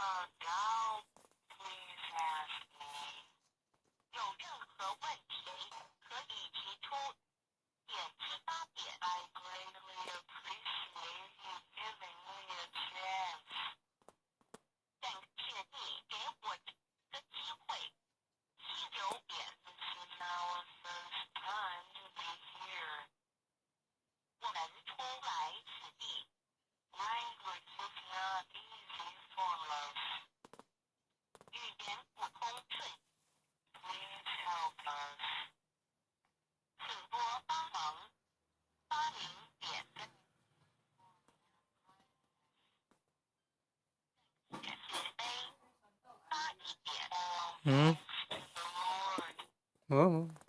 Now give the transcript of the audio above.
A doubt, please ask me. 有任何問題可以提出。點七八點。I greatly appreciate you giving me a chance. 感謝你給我個機會。七九點。This is our first time to be here. 我們初來此地。Language is not easy for us. 語言不通順。Please help us. 請多幫忙。80點。慈悲。81點。嗯， The Lord. 無無。